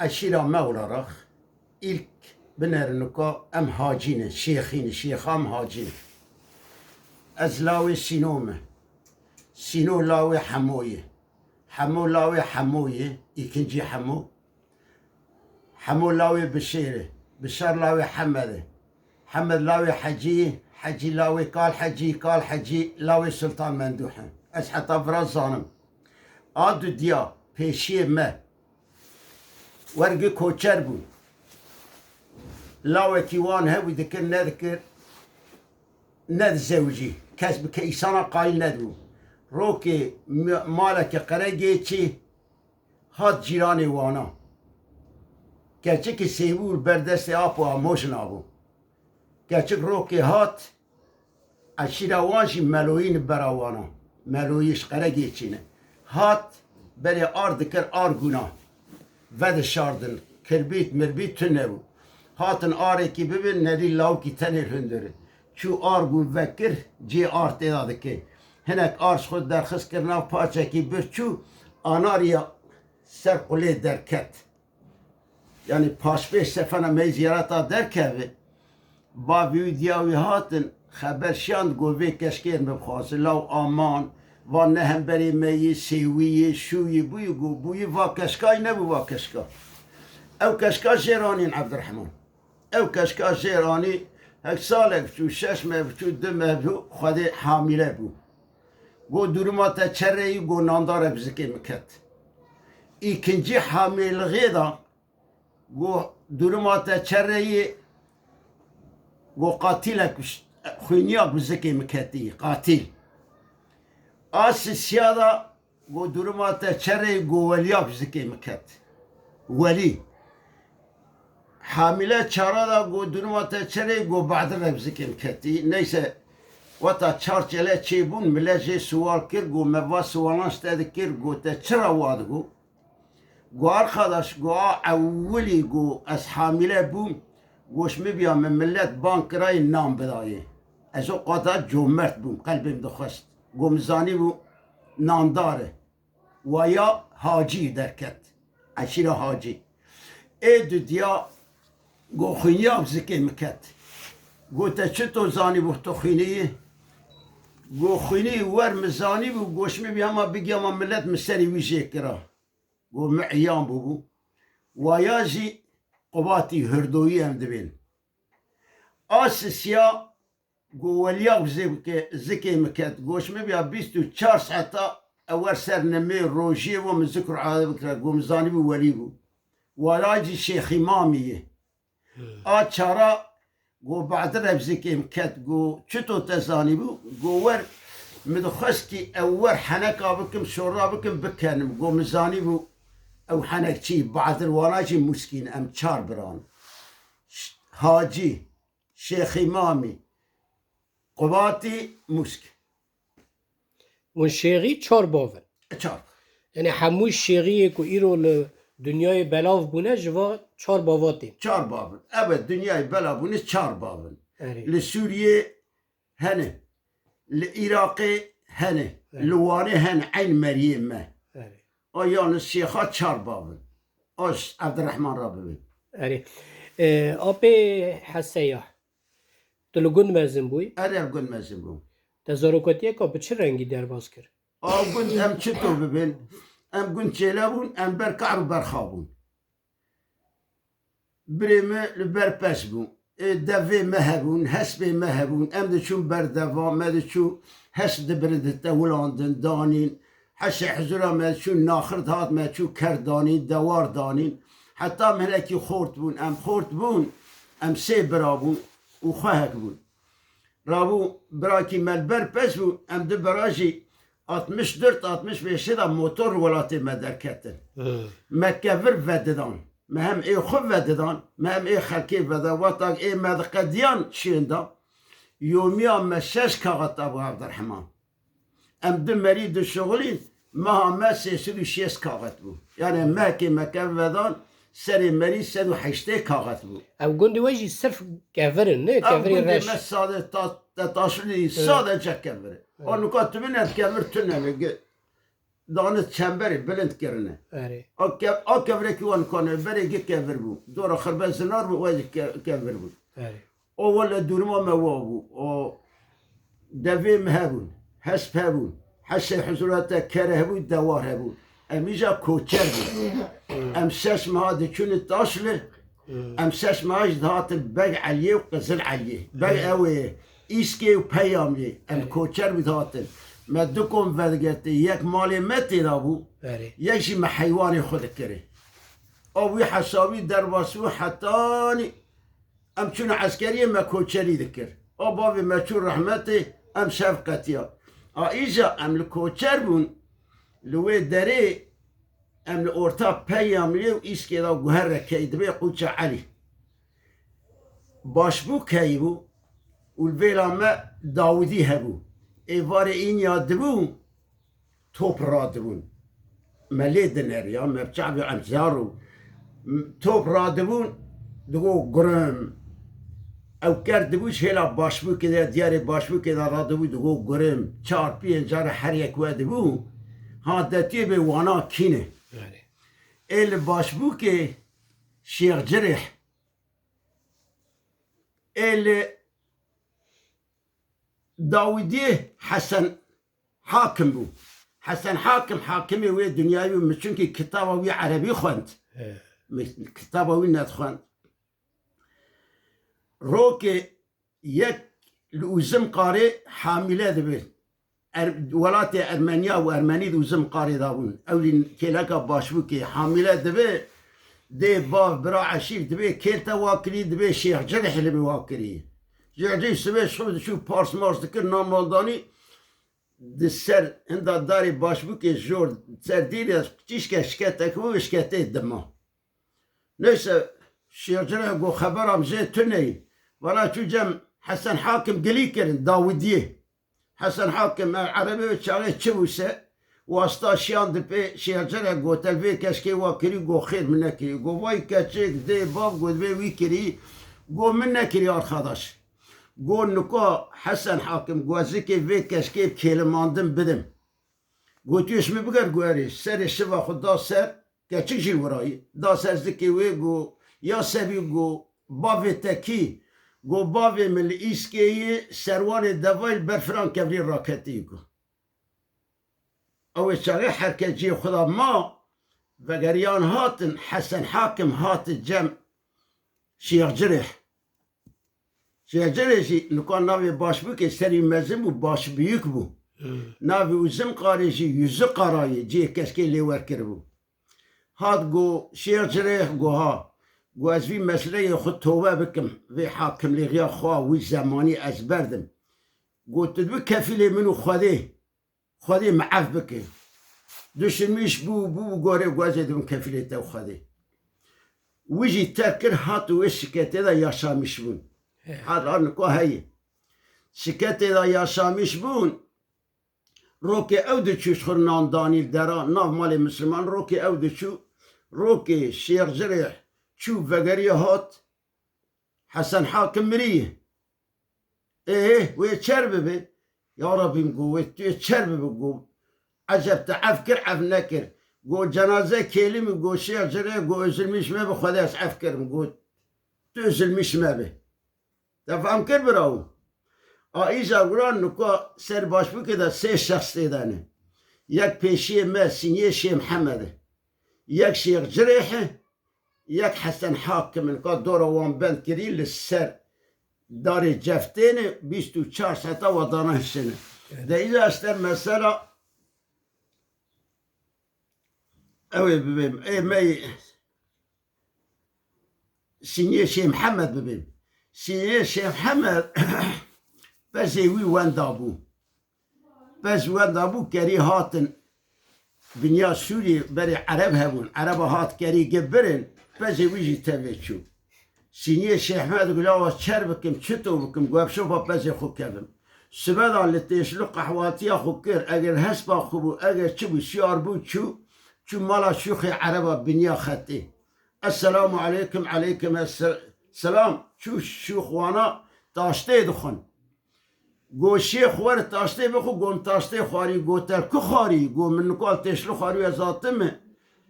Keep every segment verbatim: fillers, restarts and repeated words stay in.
Eşîra me olarak ilk binernuka em hacî ne, şêxî ne, şêxa em hacî ne. Ez lawê Sîno me. Sîno lawê Hemo ye. Hemo lawê Hemo ye, îkincî Hemo. Hemo lawê Bişêr e. Bişar lawê Hemed e. Hemed lawê Hecî ye. Hecî lawê Kal Hecî, Kal Hecî lawê Sultan Mendûh e. Ez heta vira zanim. A dudiya pêşiyê me wergê koçer bûn. Lawekî wan hebû dikir nedikir, nedizewicî. Kes bi ke îsana qayîl nedibû. Rokê mi-, maleke qeregê çî hat cîranê wana. Keçikî sêwû li ber destê apo amojina bû. Keçik rokê hat, eşîra wan jî Meloyî li bera wan a. Meloyî ji Qeregê çî ne. Hat, berê ar dikir Arguna. Vedişardin, kirbît, mirbît tune bû. Hatin arekî bibin, nedî lawkî tenê li hundir. Çû Argun vekir, cê ar tê de dike. Hinek ar ji xwe derxist kir nav paçekî bir çû, anariya ser qulê derket. Yanî paşpêş sefena me ziyareta derkeve, bavê wî diya wî hatin, xeber şiyand, got, vê keşkê min bixwaze. Law aman, van ne hemberê me yê, sêwî yê, şûyî bûyî, got, bûyî va keşkayî nebû va keşka. Ew keşka jêr anîn Evdirehman. Ew keşka jêr anî, hek salek çû, şeş meh çû, du meh bû, Xwedê hamîle bû. Got, duruma te çereyî, got, nandarek bi zikê min ket. Îkincî hamîlixê de, got, duruma te çereyî, got, qatilek, xwîniyak bi zikê min ketî, qatil. A sisiya de, got, duruma te çereyî, got, weliyak bi zikê min ket. Welî. Hamîle çara da, got, duruma te çereyî, got, Badir re bi zikê min ketî. Neyse, weta çar çele çêbûn, millet jê siwal kir, got, me va siwalan ji te dikir, got, te çira wa digot? Got, arkadaş, got, a ewilî, got, ez hamîle bûm, got, ji min biya min millet bang kirayê nan bidayê. Ez o qada comert bûm, qelbê min dixwest. Got, min zanîbû nandar e. Waya Hacî derket. Eşîra Hacî. Ê dudiya got, xwîniya bi zikê min ket. Got, te çito zanîbû tu xwînî yî? Got, xwînî wer min zanîbû, got, ji min bî hema bigiyama millet min serî wî jê kira. Got, min eyan bûbû. Waya jî qubatî, hirdoyî em dibên. A sisiya got, weliya zikê, zikê min ket. Got, ji min biya bîst û çar saeta ew wer ser nimê rojiyê bo min zikr ade bikira. Got, min zanîbû welî bû. Wala jî Şêxî Mamî ye. A çara got, Badir re bi zikê min ket. Got, çito te zanîbû? Got, wer min dixwest kî ew wer heneka bikim, şora bikim, bikenim. Got, min zanîbû ew henekçî, Badir, wana jî Muskîn, em çar biran. Ş-, Hacî, Şêxî Mamî, Qubatî, Musk. Hûn şêxî çar bav in. E, çar. Yanî hemû şêxiyê ku îro li dinyayê belav bûne ji va çar bava tên. Çar bav in. Evet, dinyayê belav bûne çar bav in. Erê. Li Sûriyê hene. Li Iraqê hene. Erê. Li Wanê hene. Eyn meriyê me. Erê. A yalnız şêxa çar bav in. A ji Evdirehman re bibin. Erê. E, apê Heseya. Tu li gund mezin bûyî? Erê, li gund mezin bûm. Te zarokatiyeka bi çi rengî derbas kir? A gund em çito bibin? Em gund çêle bûn, em ber kahr û berxa bûn. Birê me li ber pez bû. Ê, devê me hebûn, hespê me hebûn. Em diçûn ber deva, me diçû hesp dibirin, ditewilandin, danîn. Heşê hizûra me diçûn, naxir dihat, me diçû ker danîn, dewar danîn. Heta em hinekî xort bûn. Em xort bûn, em sê bira bûn û xwehek bûn. Rabû birakî me li ber pez bû, em du bira jî altmış dört altmış beşê de motor welatê me derketin. Hı. Me kevir vedidan. Me hem ê xwe vedidan, me hem ê xelkê veda. Wexta ê me diqediyan şênda, yomiya me şeş kaxeta bû Evdirehman. Em du merî dişixulîn, meha me sê sed û şêst kaxet bû. Yanî mehkê me kev vedan, serê merî sed û heştê kaxet bû. Ew gundê we jî sirf kevir in, ne? Ew kevirê gundê reş. Me sade ta-, te taşirî sadece kevir e. Evet. O nuka tu bine kevir tune ne. Ge-, Dane çemberê bilind kirine. Erê. A kev-, a kevrekî wan kanê, berê gi kevir bû. Dora xirbe zinar bû, wê ke-, kevir bû. Erê. O wele dûrima me wa bû. O devê me hebûn, hesp hebûn, heşê huzurate kere hebû, dewar hebû. Em îja koçer bûn. Em şeş meha diçûne Taşli, em şeş meha jî dihatin Beg Eliyê û Qizil Eliyê. Beg ew ê, Îskê û Peyamlê. Em koçer bû dihatin. Me du kom vedigirtê, yek malê me têda bû, yek jî me heywanê xwe dikirê. A wî hesabî derbas bû hetanî Em çûne eskeriyê me koçerî dikir. A bavê me çû rehmetê, em şev qetiya. A îja em li koçer bûn, li wê derê em li orta Peyamlê û Îskê de guhere key dibê Qûça Elî. Başbûk heyî bû û li vêla me dawidî hebû. Êvarê înya dibû, top radibûn. Me lê dineriya, me bi çavê em zar û top radibûn, digo gurim. Ew ker dibû ji hêla başbûkê de, diyarê başbûkê de radibû, digo gurim. Çar pênc carê her yek we dibû. Ha detiyê bê wana kîne. Ê li başbûkê Şêx Cirêh. Ê li Dawidiyê Hesen Hakim bû. Hesen Hakim, hakimê wê dinyayê bû, min çunkî kitaba wî erebî xwend. Min kitaba wî nedixwend. Rokê yek li Uzimqarê hamîle dibe. Er-, welatê Ermeniya û Ermenî di Uzimqarê de bûn. Ew jî kêleka başbûkê hamîle dibe. Dê, bav, bira, eşîr dibe, kêl te wa kirî, dibe Şêx Cirêh li bi wa kirî. Şêx Cirêh sibê şev diçû pars mars dikir, namaldanî di ser hinda darê başbûkê jor ser dîrê çîşke şiketek bû, şiketê dima. Neyse, Şêx Cirêh got, xebera min jê tune ye. Vala çû cem Hesen Hakim gilî kirin, Dawidiyê. Hesen Hakim, ev erebê wê çaxê çi bû se? Wasta şiyan di pê Şêx Cirêh got, te vê keşkê wa kirî? Got, xêr min nekirî. Got, vay keçik, dê, bav, got, vê wî kirî. Got, min nekirî arkadaş. Got, nika Hesen Hakim, got, ez zikê vê keşkê kêlimandin bidim. Got, tu yê ji min biger, got, erê. Serê şiva xwe da ser, keçik jî li wirayî. Da ser zikê wê, got, ya sebî, got, bavê te kî? Got, bavê min li Îskê yê, serwanê devayî li ber filan kevirî raketî, got. Ew ê çaxê her kes cihê xwe da ma, vegeriyan hatin, Hesen Hakim hati cem Şêx Cirêh. Şêx Cirêh jî nika navê başbûkê serî mezin bû, başbûyik bû. Navê Uzimqarê jî Yüzüqara ye, cihê keşkê lê wer kiribû. Hat got, Şêx Cirêh, got, ha. Got, ez vî meseleyê xwe tobe bikim, vê hakimlîxiya xwe wî zemanî ez berdim. Got, tu dibî kefîlê min û Xwedê. Xwedê min ef bike. Düşünmüş bû, bû, bû gorê, got, ez ê dibim kefîlê te û Xwedê. Wî jî terk kir, hat û wê şiketê de yaşamiş bûn. He. Heta nika heye. Şiketê de yaşamiş bûn. Rokê ew diçû ji xwe nan danî dera, nav malê misliman, rokê ew diçû. Rokê Şêx Cirêh çû vegeriya hat. Hesen Hakim mirî. Ê, wê çer bibe. Ya Rabbî, min got, wê tu yê çer bibe, got. Eceb te ef kir, ef nekir. Got, cenaze kêlî min, got, Şêx Cirêh, got, üzülmüş mebe, Xwedê ez ef kirim, got. Tu üzülmüş mebe. Te fam kir, birawo? A îcar wira nika ser başbûkê de sê şexs tê de ne. Yek pêşiyê me, Sînyê Şêx Mihemed e. Yek Şêx Cirêh e, yek Hesen Hakim in, ka dora wan bend kirî li ser darê ceftê ne, bîst û çar saeta wa dana hişine. Evet. De îca ez te mesela ew ê bibêm. Ê me Sînyê Şêx Mihemed bibêm. Sînyê Şêx Mihemed pezê wî wenda bû. Pez wenda bû, kerî hatin dinya Sûriyê, berê Ereb hebûn. Ereba hat kerî gi birin, pezê wî jî tevê çû. Sîniyê Şêx Ehmed got, "Lawa çer bikim, çito bikim?" Got, "Ev şopa pezê xwe kevim." Sibedan li têşlu qehwatiya xwe kir, eger hespa xwe bû, eger çi bû, şiyar bû, çû, çû mala şûxê Ereba biniya xetê. "Esselamu aleykum, aleykum es-, selam." Çû şûx wana taştê dixwin. Go şêx wer taştê bixwe, go min taştê xwarî, go te ku xwarî, go min nikal têşli xwarî ez hatime.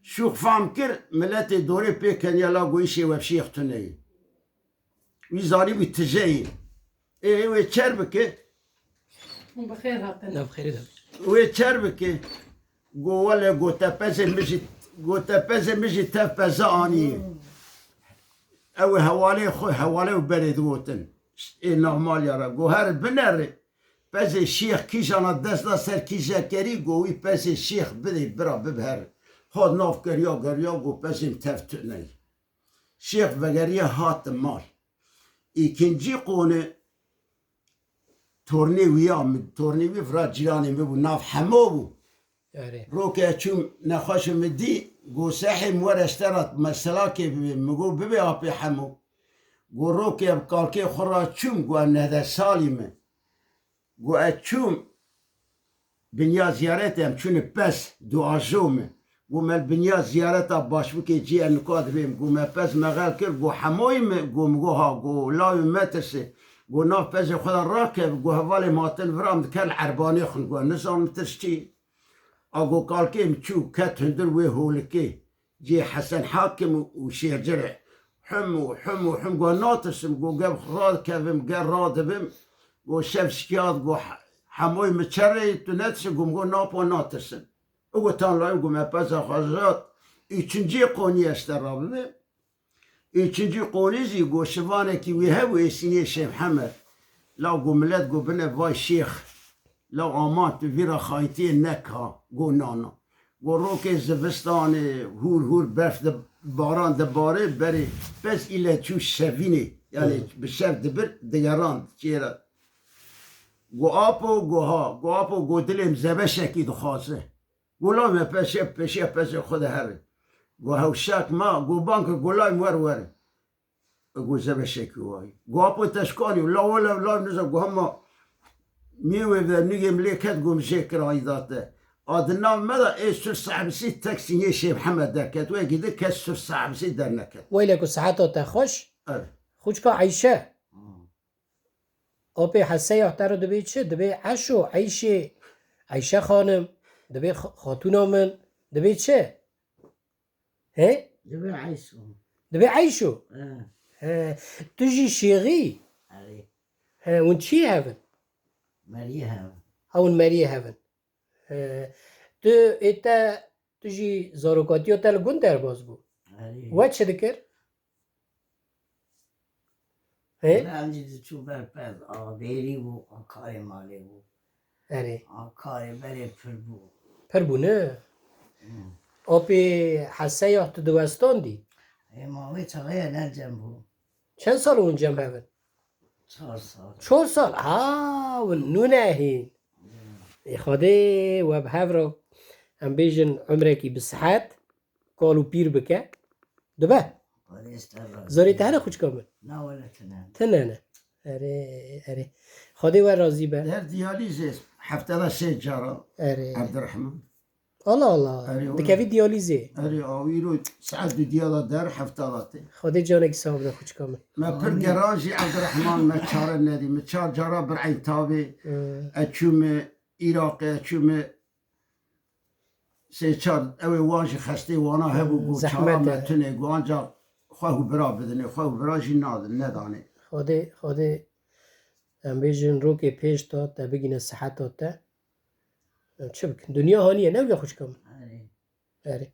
Şûx fam kir, miletê dorê pê keniya la go îşê we şêx tune ye. Wî zanîbû tije ye. Ê, wê çer bike. Hûn bi xêr hatin. Nav xêrê de. Wê çer bike. Go wele go te pezê min jî, go te pezê min jî tev peze anî. Ew ê hewalê xwe, hewalê û berê digotin. Ê navmaliya re. Go her binere. Pezê şêx kîjana dest da ser kîjekerî, go wî pezê şêx bidê bira bibe her. Hat nav keriya geriya, go pezê min tev tuney. Şêx vegeriya hate mal. Îkincî qone tornê wî ya min, tornê wî vira cîranê min bû, nav Hemo bû. Erê. Rokê çûm nexweşê min dî, go sehê min were ji te re meselakê bibê, min go bibê apê Hemo. Go rokê bi kalkê xwe re çûm, go em nehde salî me. Go ez çûm binya ziyaretê, em çûne pez, duajo me. Go me binya ziyareta başbûkê cî ez nika dibêm. Go me pez mexel kir, go Hemoyî me, go min go ha, go lawê metirse. Go nav pezê xwe de rakev, go hevalê min hatin vira min diker li erbanê xwe, go nizanim tirs çi. A go kalkê min çû ket hundir wê holikê. Cê Hesen Hakim û, û Şêrcirê. Him û him û him go natirsim, go ge radikevim, ge radibim. Go şev şikiyat, go he-, Hemoyî min çerê tu netirsim, go min go napo natirsim. Û go tan layim, go me peza xwe jat. Üçüncü qonî ez te rabime. Üçüncü qonî jî go şivanekî wî hebû ê Sînê Şêx Hemed. La go milet go bine vay şêx. La aman tu vîra xayîtiyê neka, go nana. Go rokê zivistanê hûr hûr berf di baran dibare berê pez île çû şevînê. Yani bi şev dibir digerand çêre. Go apo, go ha, go apo, go dilê min zebeşekî dixwaze. Go lawê me peşe, peşiya pezê xwe de here. Go hewşak ma, go bang kir, go lawê min wer were. Go zebeşekî wayî. Go apo te şikanî, la wele, la niza, go hema miyê wê ve nigê min lê ket, go min jê kir ayî da te. A di nav me de ê sur sahibisî tek Sînê Şêx Hemed derket. Wê gidi kes sur sahibisî derneket. Weylek û seheta te xweş. Evet. Xwişka Eyşe. Apê Heseya te re dibê çi? Dibê Eşo, Eyşê, Eyşe xanim, dibê x-, xatûna min, dibê çi? He? Dibê Eyşo. Dibê Eyşo? He. He. Tu jî şêxî? Erê. He, hûn çî hev in? Meriyê hev in. Ha, hûn meriyê hev in. He. Tu ê te, tu jî zarokatiya te li gund derbas bû? Erê. We çi dikir? He? Em jî diçû ber pez, a bêrî bû, a karê malê bû. Erê. A karê berê pir bû. Pir bû, ne? Hmm. Apê Heseya tu diwestandî? Ê, ma wê çaxê ne cem bû. Çend sal hûn cem hev in? Çar sal. Çar sal? Ha, hûn nû ne hîn. Hmm. Ê Xwedê we bi hev re, em bêjin, umrekî bi sihet. Kal û pîr bike. Dibe. Parêz te razî. Zarê te hene xwişka min? Na wele tine. Tine ne. Erê, erê. Xwedê we razî be. Der diyalîzê hefte de sê cara. Erê. Evdirehman. Allah Allah. Erê, oğlum. Dikevî diyalîzê. Erê, a îro saet du diya de der hefte de tê. Xwedê canekî sax bide xwişka min. Me pir geran jî Evdirehman me çare nedî. Me çar cara bir eyn tabê. Hmm. E çûme Iraqê, e çûme Sê çar, ew ê wan jî xestê wana hebû, got, zehmet çawa e. Me tune, got, ancax xwe û bira bidinê, xwe û bira jî nadin, nedanê. Xwedê, Xwedê, em bêjin, rokê pêş de te bigîne siheta te. Em çi bikin? Dinya haniye, ne wile xwişka min? Erê. Erê.